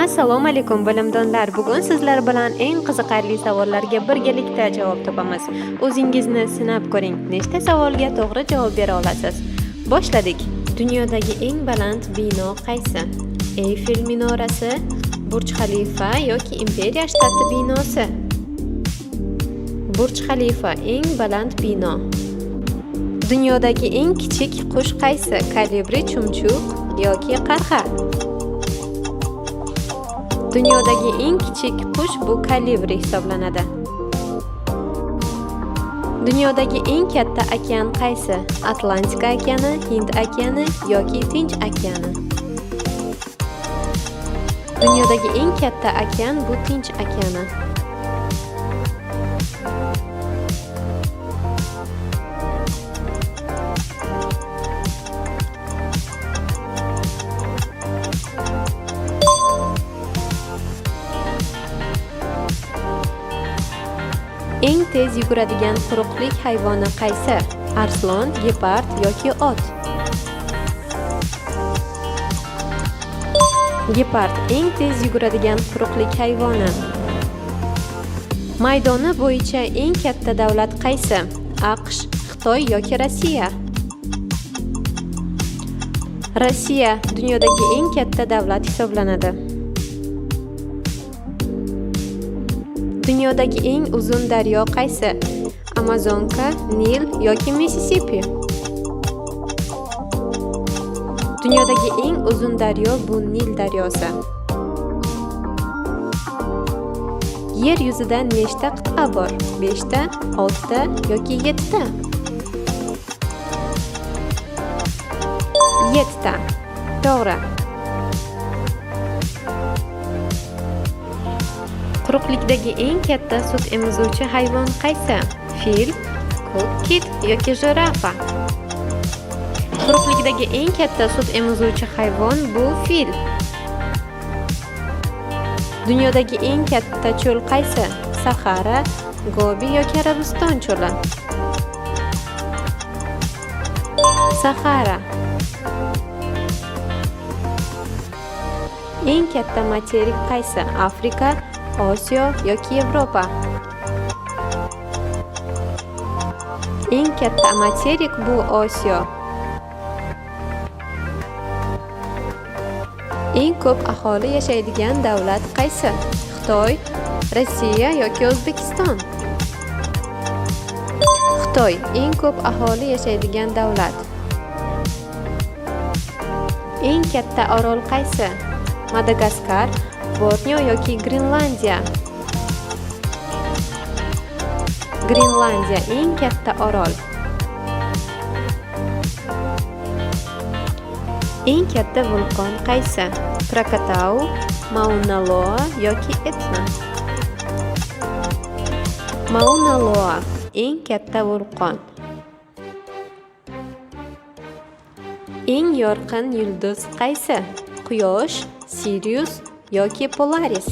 Assalomu alaykum, bilimdonlar. Bugun sizlar bilan eng qiziqarli savollarga birgalikda javob topamiz. O'zingizni sinab ko'ring. Nechta savolga to'g'ri javob bera olasiz? Boshladik. Dunyodagi eng baland bino qaysi? Eyfel minorasi, Burj Xalifa yoki Imperiya shtati binosi? Burj Xalifa eng baland bino. Dunyodagi eng kichik qush qaysi? Kolibri, chumchuq yoki qarg'a? Dunyodagi eng kichik qush bu kolibri hisoblanadi. Dunyodagi eng katta okean qaysi? Atlantika okeani, Hind okeani yoki Tinch okeani? Dunyodagi eng katta okean bu Tinch okeani. Eng tez yuguradigan quruqlik hayvoni qaysi? Arslon, gepard yoki ot? Gepard eng tez yuguradigan quruqlik hayvoni. Maydoni bo'yicha eng katta davlat qaysi? AQSh, Xitoy yoki Rossiya? Rossiya dunyodagi eng katta davlat hisoblanadi. Dunyodagi eng uzun daryo qaysi? Amazonka, Nil yoki Missisipi? Dunyodagi eng uzun daryo bu Nil daryosi. Yer yuzida nechta qit'a bor? 5 ta, 6 ta yoki 7 ta? 7 ta. To'g'ri. Quruqlikdagi eng katta sut emizuvchi hayvon qaysi? Fil, ko'k kit yoki jirafa? Quruqlikdagi eng katta sut emizuvchi hayvon bu fil. Dunyodagi eng katta cho'l qaysi? Sahara, Gobi yoki Arabiston cho'li? Sahara. Eng katta materik qaysi? Afrika, Osiyo yoki Yevropa? Eng katta materik bu Osiyo. Eng ko'p aholi yashaydigan davlat qaysi? Xitoy, Rossiya yoki O'zbekiston? Xitoy eng ko'p aholi yashaydigan davlat. Eng katta orol qaysi? Madagaskar, Borneo yoki Grenlandiya? Grenlandiya eng katta orol. Eng katta vulqon qaysi? Krakatau, Mauna Loa yoki Etna? Mauna Loa eng katta vulqon. Eng yorqin yulduz qaysi? Quyosh, Sirius yoki Polaris?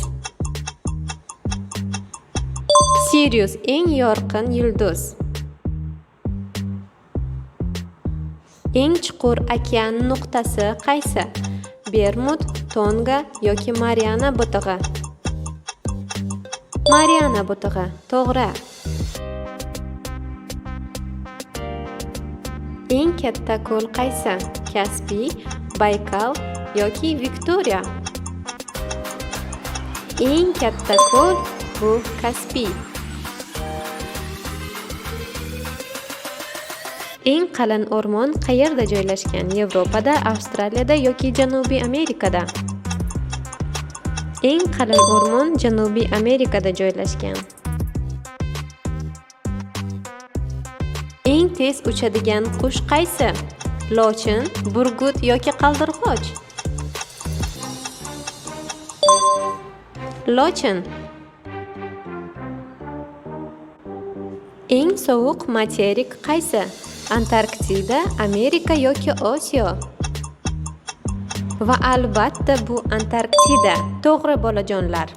Sirius eng yorqin yulduz. Eng chuqur okean nuqtasi qaysi? Bermud, Tonga yoki Mariana bo'tig'i? Mariana bo'tig'i. To'g'ri. Eng katta ko'l qaysi? Kaspiy, Baykal yoki Viktoriya? Eng katta ko'l bu Kaspiy. Eng qalin o'rmon qayerda joylashgan? Yevropada, Avstraliyada yoki Janubiy Amerikada? Eng qalin o'rmon Janubiy Amerikada joylashgan. Eng tez uchadigan qush qaysi? Lochin, burgut yoki qaldirg'och? Lochin. Eng sovuq materik qaysi? Antarktida, Amerika yoki Osiyo? Va albatta bu Antarktida. To'g'ri, bolajonlar.